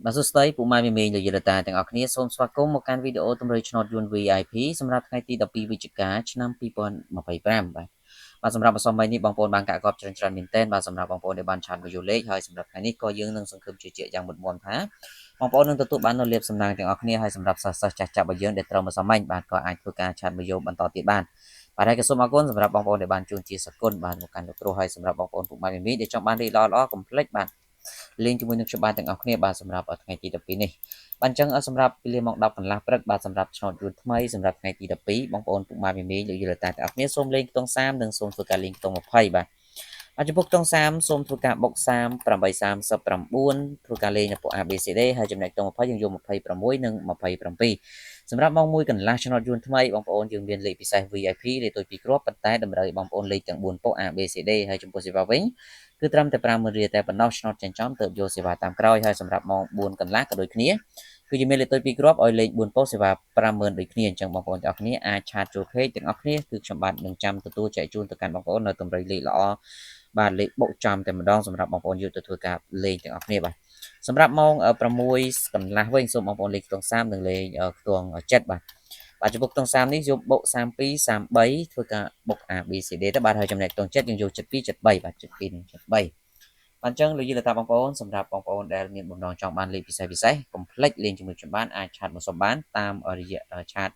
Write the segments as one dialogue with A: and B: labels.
A: បាទសួស្តីពុកម៉ែមីមីលោកយាយតាទាំងអស់គ្នាសូមស្វាគមន៍មកកាន់វីដេអូតម្រុយឆ្នោតយួន VIP សម្រាប់ថ្ងៃទី12វិច្ឆិកាឆ្នាំ2025បាទបាទសម្រាប់អសម័យនេះបងប្អូនបានកាក់កបច្រើនច្រើនមែនទែនបាទសម្រាប់បងប្អូនដែលបានឆាតមកយកលេខហើយសម្រាប់ថ្ងៃនេះក៏យើងនឹងសង្ឃឹមជឿជាក់យ៉ាងមុតមមថាបងប្អូននឹងទទួលបាននូវលាភសំណាងទាំងអស់គ្នាហើយសម្រាប់សិស្សសិស្សចាស់ចាស់របស់យើងដែលត្រូវមកសម័យបាទក៏អាចធ្វើការឆាតមកយកបន្តទៀតបានបាទហើយក៏សូមអរគុណសម្រាប់បងប្អូនដែលបានជូនជាសកលបាទមកកាន់លោកគ្រូហើយសម្រាប់បងប្អូនពុកម៉ែមីមីដែលចង់បានលេខល្អល្អកុំភ្លេចបាទលេងជាមួយនឹងខ្ញុំបាទទាំងអស់គ្នាបាទសម្រាប់ថ្ងៃទី12នេះបាទអញ្ចឹងសម្រាប់វេលាម៉ោង10កន្លះព្រឹកបាទសម្រាប់ឆ្នោតយួនថ្មីសម្រាប់ថ្ងៃទី12បងប្អូនពុកម៉ែមីមីលោកយាយតាទាំងអស់គ្នាសូមលេងខ្ទង់30និងសូមធ្វើការលេងខ្ទង់20បាទបាទចំពោះខ្ទង់30សូមធ្វើការបុក30 8 39ធ្វើការលេងនៅពួក ABCD ហើយចំណែកខ្ទង់20យើងយក26និង27សម្រាប់ម៉ោង1កន្លះឆ្នោតយួនថ្មីបងប្អូនយើងមានលេខពិសេស VIP លេខតូច2គ្រាប់ប៉ុន្តែតម្រូវឲ្យបងប្អូនលេខទាំង4ប៉ុ ABCD ហើយចំពោះសេវាវិញគឺត្រឹមតែ50000រៀលតែប៉ុណ្ណោះឆ្នោតចិញ្ចោមទៅយកសេវាតាមក្រោយហើយសម្រាប់ម៉ោង4កន្លះក៏ដូចគ្នាគឺមានលេខតូច2គ្រាប់ឲ្យលេខ4ប៉ុស្តិ៍សេវា50000ដូចគ្នាអញ្ចឹងបងប្អូនទាំងអស់គ្នាអាចឆាតចូល page ទាំងអស់គ្នាគឺខ្ញុំបាទនឹងចាំទទួលចែកជូនទៅកាន់បងប្អូននៅតម្រុយលេខល្អបាទលេខបុកចំតែម្ដងសម្រាប់បងប្អូនយកទៅធ្វើការលេងទាំងអស់គ្នាបាទសម្រាប់ម៉ោង6កន្លះវិញសូមបងប្អូនលេខខ្ទង់30និងលេខខ្ទង់7បាទបាទចំពោះខ្ទង់30នេះយកបុក32 33ធ្វើការបុក A B C D ទៅបាទហើយចំណែកខ្ទង់7យើងយក72 73បាទ72និង73បាទអញ្ចឹងលោកយាយតាបងប្អូនសម្រាប់បងប្អូនដែលមានបំណងចង់បានលេខពិសេសពិសេសកុំភ្លេចលេងជាមួយខ្ញុំបានអាចឆាតមកសុំបានតាមរយៈឆាត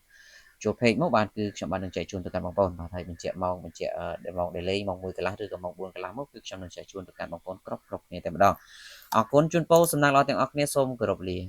A: ចូល page មកបាទគឺខ្ញុំបាននឹងចែកជូនទៅកាន់បងប្អូនបាទហើយបញ្ជាក់ម៉ោងបញ្ជាក់ម៉ោងដែលលេងម៉ោង1កន្លះឬក៏ម៉ោង4កន្លះមកគឺខ្ញុំនឹងចែកជូនទៅកាន់បងប្អូនគ្រប់គ្រប់គ្នាតែម្ដងអរគុណជូនពរសំណាងល្អទាំងអស់គ្នាសូមគោរពលា។